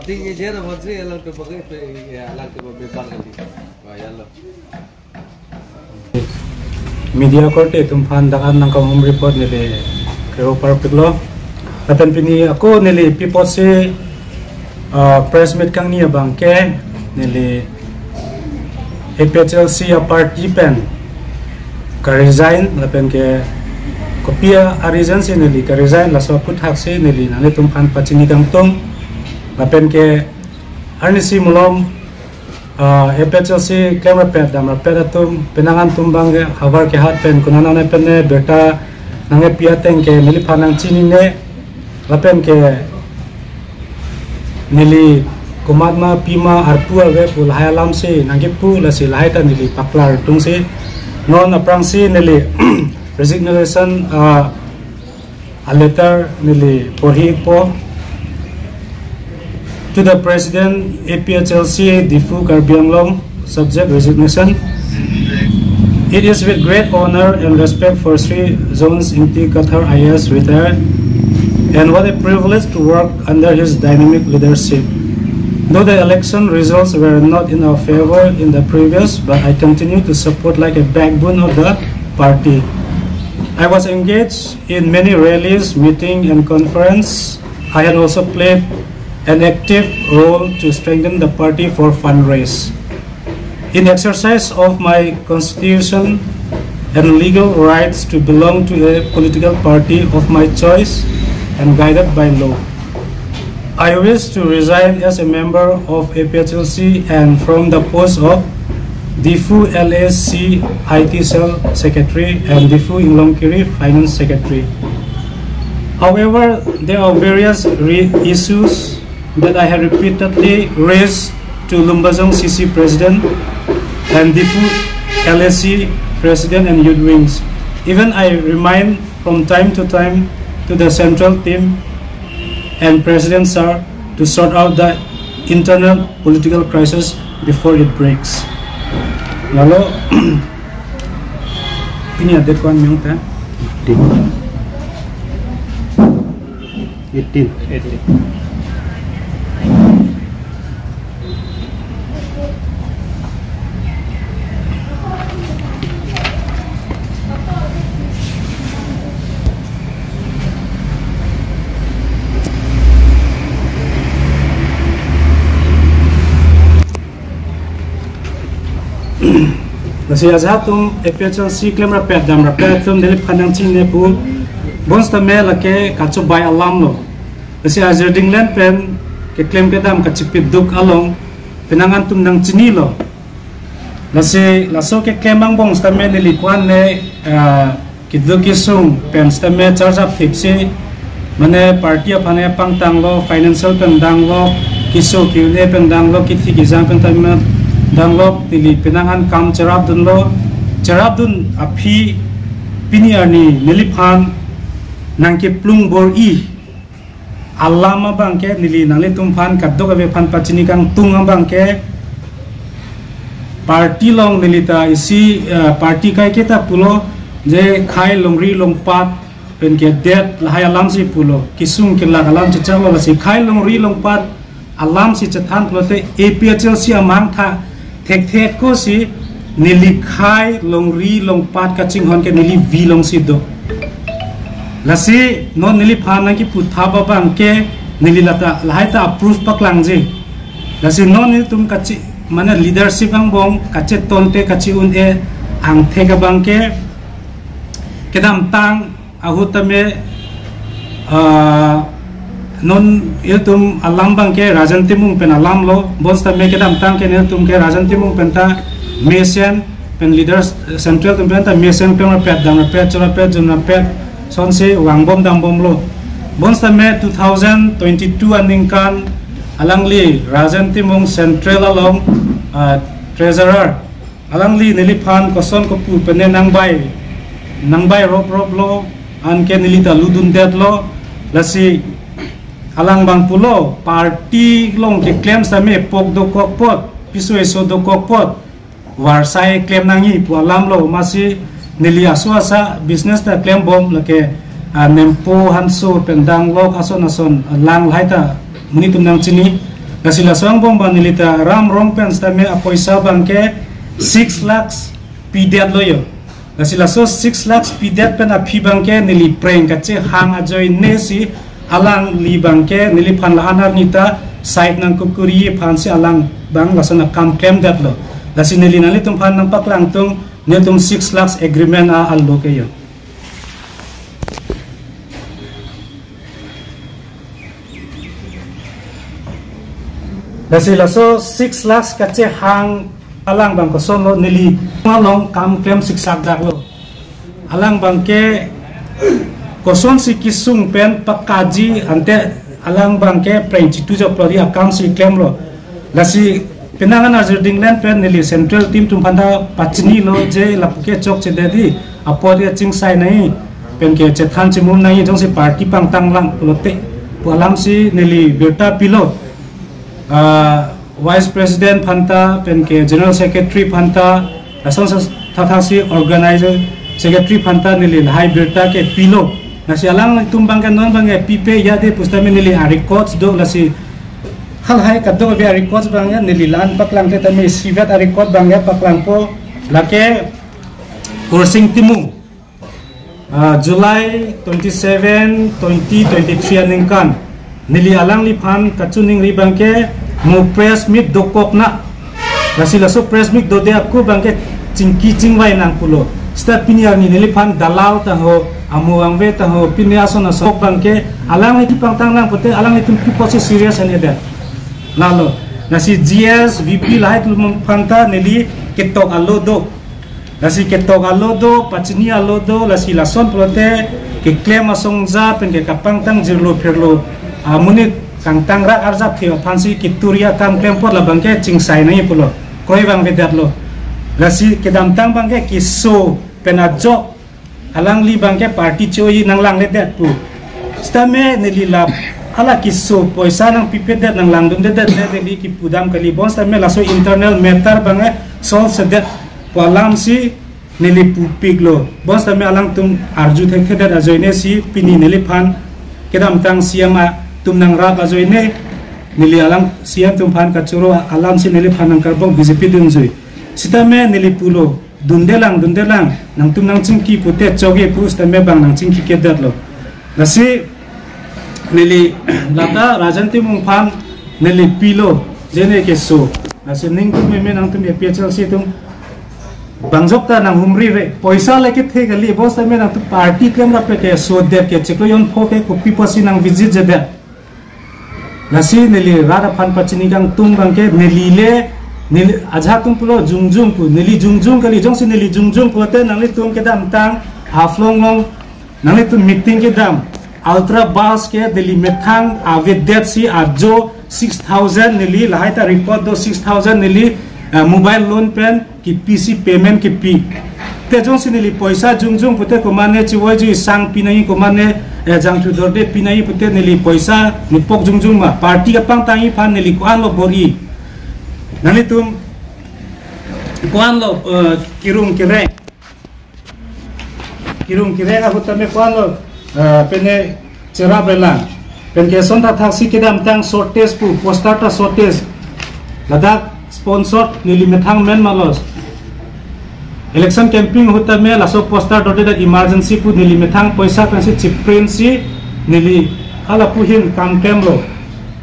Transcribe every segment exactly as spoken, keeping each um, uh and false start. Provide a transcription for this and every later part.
Ting ejer amat si alang tu pakai pe ya alang tu pakai bang kali. Wah ya lo. Media korte atum aphan dak an nangkam home report neli kero parpiklo. Lapen pini ako neli pi apotsi, ah, press meet kangni abangke neli A P H L C a party pen ka-resign lapen ke kopi a-reason si neli ka-resign laso aputhaksi neli nanglitum aphan pachini kangtung lapen ke arnisi malom, ah, A P H L C klemrapet damrapet atum penang an atum abangke havar kehat pen konat nang pen ne birta nangkepi ateng ke neliphan nangchinine lapen ke neli komat ma pima arpu ave pu lahai alamsi nangkepu lasi lahai ta neli paklar tungsi non aphrangsi neli resignation, ah, a letter neli porhipo. To the President, A P H L C, Diphu, Karbi Anglong, subject resignation. It is with great honor and respect for Shri Jones Ingti Kathar I A S retired, and what a privilege to work under his dynamic leadership. Though the election results were not in our favor in the previous, but I continue to support like a backbone of the party. I was engaged in many rallies, meeting and conference. I had also played an active role to strengthen the party for fundraise. In exercise of my constitution and legal rights to belong to a political party of my choice and guided by law, I wish to resign as a member of A P H L C and from the post of Diphu L A C I T Cell Secretary and Diphu Inglongkiri Finance Secretary. However, there are various re- issues that I have repeatedly raised to Lumbajong C C President and Diphu L A C President and Youth Wings. Even I remind from time to time to the central team and President Sir to sort out the internal political crisis before it breaks. Lalo, pini a-date ko-an miyong ta? Eighteen. Eighteen. Lasi ajahak atum A P H L C klemrapet damrapet atum neliphan nangchinine pu, bonsitame lake kachobai alam lo. Lasi ajir dinglen pen keklem kedam kachipiduk along penang an atum nangchinilo. Lasi laso keklem angbong sitame neli ko-an ne, ah, keduk kesung pen sitame charge up thipsi, mane party aphan ne pangtanglo, financial pen danglo, keso ke-un-e pen danglo, kithi kejang pen tame danglo, neli penang an kam cherapdunlo, cherapdun aphi pini arni neliphan nangkeplung bor-i alam abangke neli nanglitum aphan kadokave aphan pachini kangtung abangke party along neli ta isi, eh, party kaiketa pulo je khei longri longpat pen kedet lahai alamsi pulo, kesung kelak alam chechaklo, lasi khei longri longpat alamsi chethan pulote A P H L C amang tha thekthek ko si neli khei longri longpat kachinghon ke neli V alongsi do. Lasi non neliphan nangkepu thap abangke neli lata lahai ta approve paklangji. Lasi non nelitum kachi, mane leadership angbong kachetonte kachi-un-e angthek abangke kedamtang ahut tame, ah, non ilitum alam abangke Rajen Timung pen alamlo, bonsitame kedamtang ke nelitum ke Rajen Timung pen ta mesen pen leaders, central atum pen ta mesen pen rapet damrapet chorapet junrapet sonsi vangbom dangbomlo. Bonsitame two thousand twenty-two aningkan alangli Rajen Timung central along, ah, treasurer alangli neliphan koson kopu pen ne nangbai, nangbai rop roplo, anke neli ta ludundetlo, lasi alang abang pulo, party along keklem sitame pok dokok apot, piso eso dokok apot, varsai klem nangji pu alamlo, amatsi neli aso asa business ta klembom lake, ah, nempo hanso pen danglok ason ason lang lahai ta monit atum nangchini. Lasi laso angbong abang neli ta Ram Rong pen sitame apoisa abangke six lakhs pidetlo yo. Lasi laso six lakhs pidet pen aphi abangke neli preng kachehang ajoine si alangli abangke neliphan la-an arni ta side nangkokori aphansi alang abang lason akam klemdetlo. Lasi neli nanglitumphan nangpaklangdun netum six lakhs agreement a-alo ke yo. Lasi laso six lakhs kachehang alang abang kosonlo, neli along kam klem siksak daklo. Alang abangke kosonsi kesung pen pakaji ante alang abangke preng chitu joklo ri akam si klemlo. Lasi penang an ajir dinglen pen neli central team atum aphanta pachinilo je lapuke chokchedet di apot ya chingsai nangji penke chethan chimum nangji jongsi party pangtang lang pulote pu alamsi neli birta pilo. Ah, Vice President aphanta penke General Secretary aphanta lason sa thathasi organizer secretary aphanta neli lahai birta ke pilo. Lasi alangtum abangke non abangke pipe ya de pusitame neli a-records do, lasi halahai kadokave a-records abangke neli la-an paklangte tame isivet a-record abangke paklangpo. Lake Kursing Timung, ah, July twenty-seven, twenty twenty-three aningkan neli alangliphan kachiningri abangke mo press meet dokok na. Lasi laso press meet dode ako abangke chingki chingvai nang pulo. Seta pini arni neliphan dalal ta ho, amo vangve ta ho, pini ason ason abangke alangli pangtang nang pute alanglitum pi apotsi serious an-edet. Lalo, lasi G S, V P lahai atum aphanta neli ketok alo do. Lasi ketok alo do, pachini alo do, lasi lason pulote keklem asong ja penke kapangtang jirlo phirlo amonit kangtang rak arjap the aphansi keturi akam klem apot la abangke chingsai nangji pulo. Kroi abang vedet lo. Lasi kedamtang abangke keso pen ajok alangli abangke party cho-i nanglangledet pu. Sitame neli la hala keso poisa nangpipedet nanglangdundedet le neli kipudam kali, bonsitame laso internal matter abangke solve sedet pu alamsi neli pupiklo. Bonsitame alangtum arju thekthedet ajoine si pini neliphan kedamtang C M atum nangrap ajoine neli alang C M atum aphan kachoro alamsi neliphan nangkarbong B J P dunjui. Sitame neli pulo, dundelang, dundelang, nangtum nangchingki pute chokji pu sitame bang nangchingki kedetlo. Lasi neli lata Rajan Timung aphan neli pilo, je ne keso. Lasi ningtum meme nangtum A P H L C atum bangjok ta nanghumri re. Poisa lake the kali, bonsitame nangtum party klem rap ke sodet ke chiklo jon pho ke kopi apotsi nang visit jedet. Lasi neli rat aphan pachini kangtung abangke neli le, neli ajahak atum pulo jongjong pu, neli jongjong kali, jongsi neli jongjong pulote nanglitum kedamtang Haflong along nanglitum meeting kedam Ultra Bus ke neli methang avedet si ajo six thousand neli lahai ta record do, six thousand neli, eh, mobile loan pen kipisi payment kipi. Te jongsi neli poisa jongjong pute komane chivoiju isang pinai komane, eh, jangthu dorde pinai pute neli poisa nipok jongjong ma. Party kapangtangji aphan neli ko-anlo bor-i. Nanglitum ko-anlo, eh, kirung kireng. Kirung kireng ahut tame ko-anlo, eh, pene cherap relang. Penke ason thathaksi kedamtang shortage pu, poster ta shortage. Ladak sponsor neli methang men malos. Election campaign ahut tame laso poster dorde dak emergency pu neli methang poisa pensi chiprint si neli hala pu hin kam klemlo.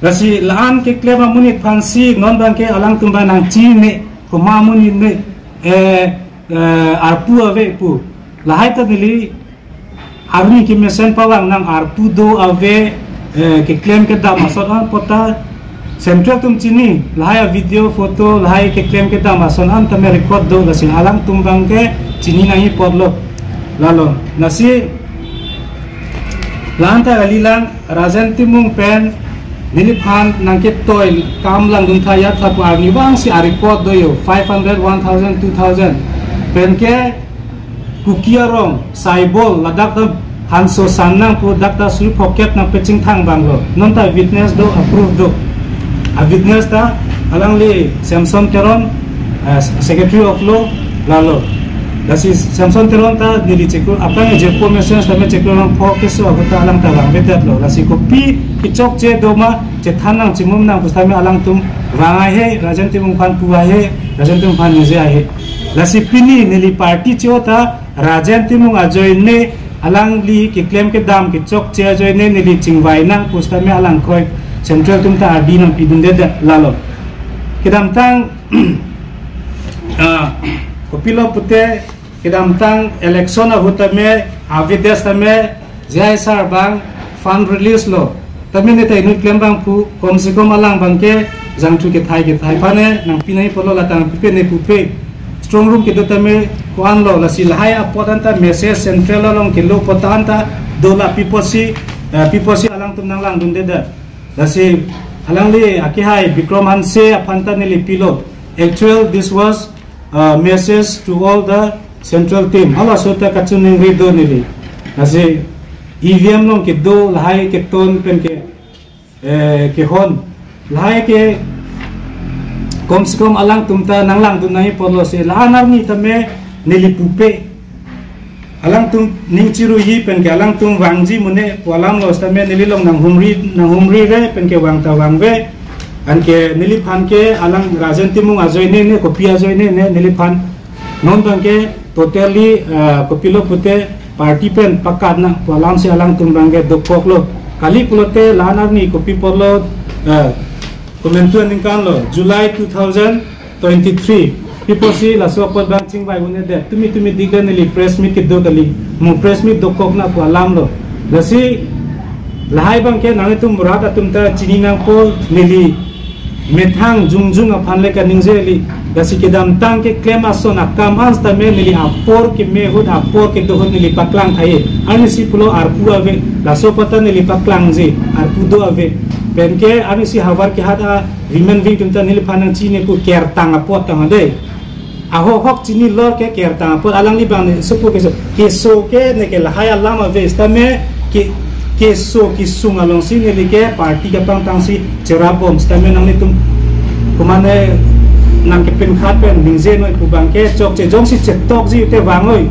Lasi la-an keklem amonit aphansi non abangke alangtum abang nangchini, komat amonit ne, eh, eh, arpu ave pu. Lahai ta neli arni kemesen pavang nang arpu do ave, eh, keklem kedam ason an pota central atum chini, lahai video photo, lahai keklem kedam ason an tame record do, lasi alangtum abangke chini nangji apotlo. Lalo, lasi la-an ta kalilang, Rajen Timung pen neliphan nangketoi kam langdun tha ya tha pu arnivang si a-record do yo, five hundred, one thousand, two thousand. Penke Kuki arong, Saibol, ladak ta hanso san nang pu dak ta suri pocket nangpechingthang abang lo. Non ta witness do, approve do. A-witness ta alangli Samson Teron, eh, Secretary of Law, lalo. Lasi Samson Teron ta neli chiklo, aphrang je po mesen tame chiklo nang pho keso ahut ta alang ta vangvedet lo. Lasi kopi kechokche doma chethan nang chimum nang pu tame alangtum vang ahe, Rajen Timung aphan pu ahe, Rajen Timung aphan ningje ahe. Lasi pini neli party cho ta Rajen Timung ajoine alangli keklem kedam kechokche ajoine neli chingvai nang pu tame alang kroi central atum ta ardi nangpidundedet lalo. Kedamtang ah, kopilo pute kedamtang election ahut tame avedet tame J I sir abang fund release lo. Tame ne ta inut klem abang pu, kom se kom alang abangke jangthu kethai kethai aphan ne nangpi nangji apotlo, la ta nangpipe ne pupe. Strong room kedo tame ko-an lo, lasi lahai apot anta message central along kelo apot anta dola piposi, eh, piposi alangtum nanglangdundedet. Lasi alangli akehai Bikram Hanse aphan ta neli pilo. Actual, this was uh, message to all the central team. Halaso ta kachiningri do neli. Lasi E V M along kedo lahai keton pen ke, eh, kehon. Lahai ke kom se kom alangtum ta nanglangdun nangji apotlo si la-an arni tame neli pupe. Alangtum ning chiruji pen ke alangtum vangji mune pu alam lo tame neli along nanghumri, nanghumri ve pen ke vang ta vangve. Anke neliphan ke alang Rajen Timung ajoine ne, kopi ajoine ne, neliphan non abangke totally, ah, kopilo pute party pen pakat nang pu alam si alangtum abangke dokok lo. Kali pulote la-an arni kopi apotlo, ah, komantu aningkan lo, July two thousand twenty-three. Piposi laso apot abang chingvai un'edet, tumi tumi dikle neli press meet kedo kali, mo press meet dokok nang pu alam lo. Lasi lahai abangke nanglitum rat atum ta chini nangpo, neli methang jongjong aphan le kaningje kali. Lasi kedamtang keklem ason akam an tame neli apor keme ahut apor kedo ahut neli paklang thai. Arnisi pulo arpu ave, laso apot ta neli paklangji, arpu do ave. Pen ke arnisi havar kehat a women wing atum ta neliphan nangchini pu kertang apot tang dei. Ahok hok chini lor ke kertang apot, alangli abang ne supu keso. Keso ke ne ke lahai alam ave tame ke, keso kesung alongsi neli ke party kapangtang si cherap bom tame nanglitum komatne nangkepinkhat pen ningje noi pu abangke chokche, jongsi chetokji te vangoi.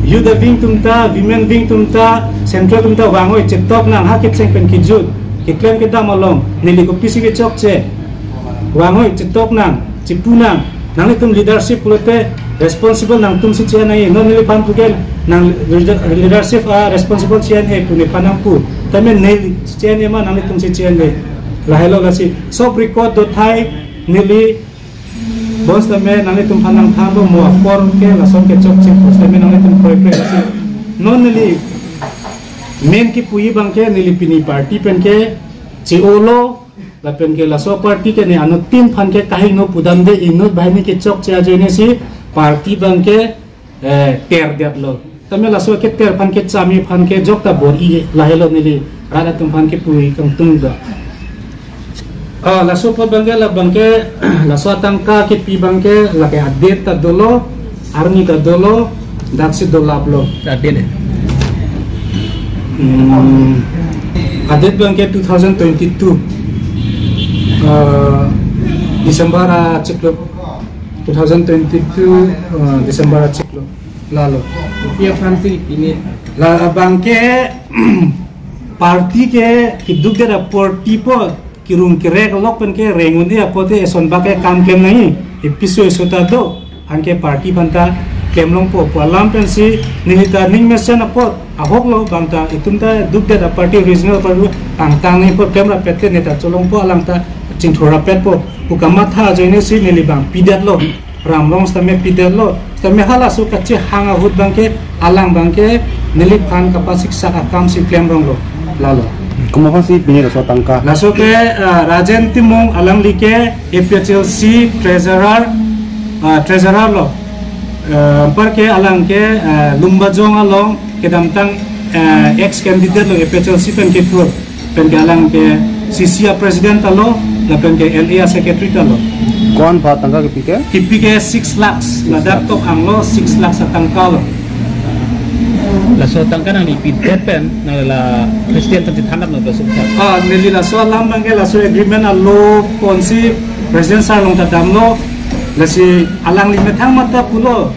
Youth wing atum ta, women wing atum ta, central atum ta vangoi, chetok nang ha kecheng pen kejut. Keklem kedam along neli kopisi kechokche. Vangoi, chetok nang, chepu nang. Nanglitum leadership pulote responsible nangtum si che-en nangji. Non neliphan pu ke nang leader-, leadership a responsible che-en he pu nephan nangpu. Tame neli che-en he ma nanglitum si che-en he. Lahelo lasi sob record do thai neli bos tame nanglitum aphan nangthan do mo apor ke lason kechokche pu tame nanglitum kroikre lasi. Non neli main kepuji abangke neli pini party pen ke che-olo, lapen ke laso party ke ne anuttin aphan ke kahingno pudamde, inut banghini kechokche ajoine si party abangke, eh, terdetlo. Tame laso keter aphan kechami aphan ke jok ta bor-i lahelo neli rat atum aphan kepuji kangtung do. Ah, laso apot abangke la abangke laso atangka kepi abangke lake a-date ta dolo, arni ta dolo, daksi dolaplo. A-date, eh? Hmm. A-date abangke two thousand twenty-two, ah, December achiklo. Two thousand twenty-two, ah, December achiklo. Lalo. Kopi aphan si pini? La abangke party ke keduk det a-party po, kerung kerek lok pen ke reng un-e apot te eson bak ke kam klem nangji. Episo eso ta do, anke party aphan ta klem longpo pu alam pensi neli ta ning mesen apot ahok lo, bang ta itum ta duk det a-party, regional party tangtang nangpo, klem rapet ke ne ta cholongpo, alang ta chingthur rapetpo pu kamatha ajoine si neli abang pidetlo. Ram rong sitame pidetlo, sitame halaso kachehang ahut abangke alang abangke neliphan kapasiksak akam si klem ronglo. Lalo. Komat aphan si pini laso atangka? Laso ke, ah, Rajen Timung, alangli ke A P H L C treasurer, ah, treasurer lo. Ah, anpar ke alang ke, ah, Lumbajong along kedamtang, ah, ex candidate lo A P H L C pen kethur. Pen ke alang ke C C a-president ta lo, lapen ke L A a-secretary ta lo. Ko-an pha atangka kepi ke? Kepi ke six lakhs, ladak tok anglo six lakhs atangka lo. Laso atangka nangli pidet pen, nang la president aphan chethan nang lo laso atangka? Ah, neli laso alam abangke laso agreement alo ponsi president sir along ta damlo, lasi alangli methang mat ta pulo.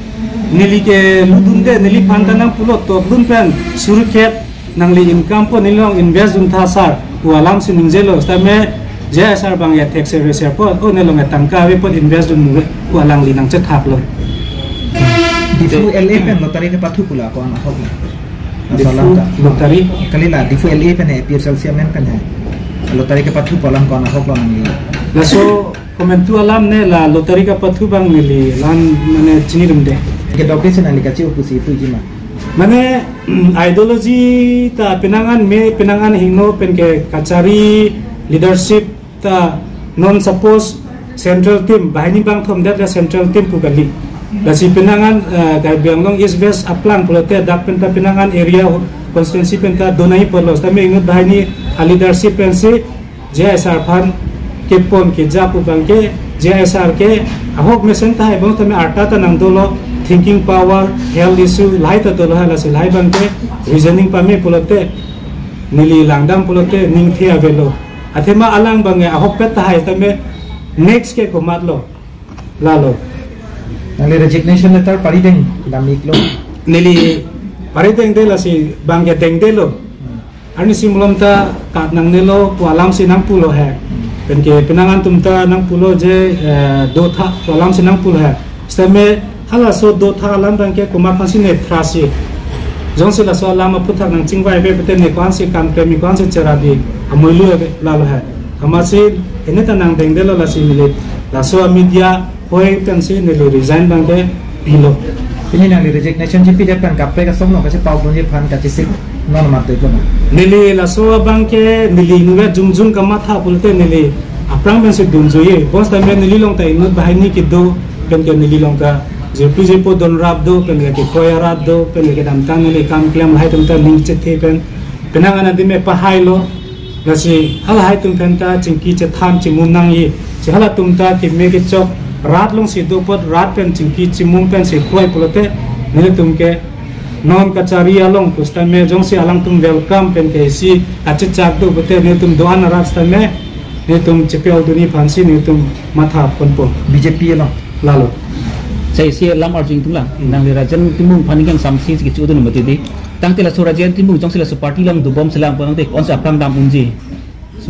Neli ke ludunde, neliphan ta nangpulo tokdun pen suri kep nangli income po neli along invest dun tha sir pu alam si ningjelo, sitame J I sir abang ya thekser reser po, o neli along ya tangka ave po invest dun pu alangli nangchethaklo. Diphu L A pen lottery kepathu pu la ko-an ahok na? Diphu Asalam ta. Lottery. Kalila Diphu L A pen he, A P H L C amen pen he. Lottery kepathu pu alam ko-an ahok lo nangli? Laso komantu alam ne la lottery kepathu abang neli la-an mane chinidunde. Kedokde si nangli kachi-o pusi puji ma? Mane, ideology ta penang an me, penang an hingno pen ke kachari leadership ta non suppose central team, banghini bangthom det la central team pu kali. Lasi penang an, eh, Karbi Anglong East West aplang pulote dak pen ta penang an area constituency pen ta donai pulo, sitame inut banghini a leadership pensi J I sir aphan kepon keja pu abang ke, J I sir ke ahok mesen tahai abang tame arta ta nangdolo, thinking power, health issue, lahai ta dolo, hala si lahai abang ke reasoning pame pulote, neli langdam pulote, ningthe avelo. Athema alang abang ke ahokpet tahai tame next ke komatlo. Lalo. Nangli resignation letter parideng dam-iklo? Neli paridengde, lasi abang ke dengdelo. Arnisi malom ta kat nangnelo pu alam si nangpulo he. Pen ke penang an atum ta nangpulo je, eh, dotha pu alam si nangpulo he. Sitame halaso dotha alam abang ke komat aphansi ne thrasi. Jongsi laso alam aphuthak nangchingvai ave pute ne ko-ansi kam klem, ne ko-ansi cherap di amoilu ave lalo he. Amatsi ene ta nangdengdelo, lasi neli laso media hoi pensi neli resign abang ke pilo. Pini nangli resignation chipidet pen kaprek asong no kachepaudunji aphan kachesik non mate ko na? Neli laso abang ke neli nuga jungjung kamatha pulote neli aphrang pensi dunjuiye. Bonsitame neli along ta inut banghini kedo, pen ke neli along ta jirpi jirpo donrap do, pen ke kekroi arat do, pen ke kedamtang neli kam klem lahai atum ta ning chethe pen penang an adim me pahailo. Lasi halahai atum pen ta chingki chethan chimum nangji. Si halatum ta keme kechok rat alongsi do apot rat pen chingki chimum pensi kroi pulote nelitum ke non kachari along pusitame jongsi alangtum welcome pen ke isi kachechak do pute nelitum do-an arat sitame nelitum chepaudunji aphansi nelitum matha ponpo. B J P along? Lalo. Sai isi alam arju ingtung lang. Hmm. Nangli Rajen Timung aphan ning kangsamsi si kecho dun mati di. Tangte laso Rajen Timung jongsi laso party along dobom selang pon tangte ko-ansi aphrang dam unji?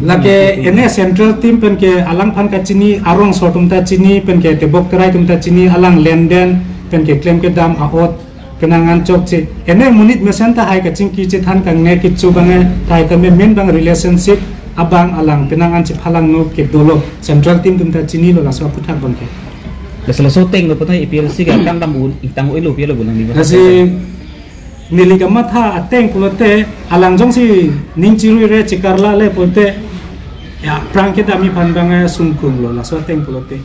Lake ene central team pen ke alangphan kachini, arongso atum ta chini, pen ke tebok terai atum ta chini, alang lenden, pen ke klem kedam a'ot, penang an chokche. Ene monit mesen tahai kachingki chethan kangne kecho abang tahai tame main abang relationship abang alang penang an chephalangno ke dolo. Central team atum ta chinilo laso aphuthak abang ke. Laso laso ateng lo puthot A P H L C ke aphrang dam un, ingtang un-elo pu alo bulang di. Lasi neli kamatha ateng pulote alang jongsi ning chirui re chekarla le pulote ya aphrang kedamji aphan abang sungkung lo laso ateng pulote.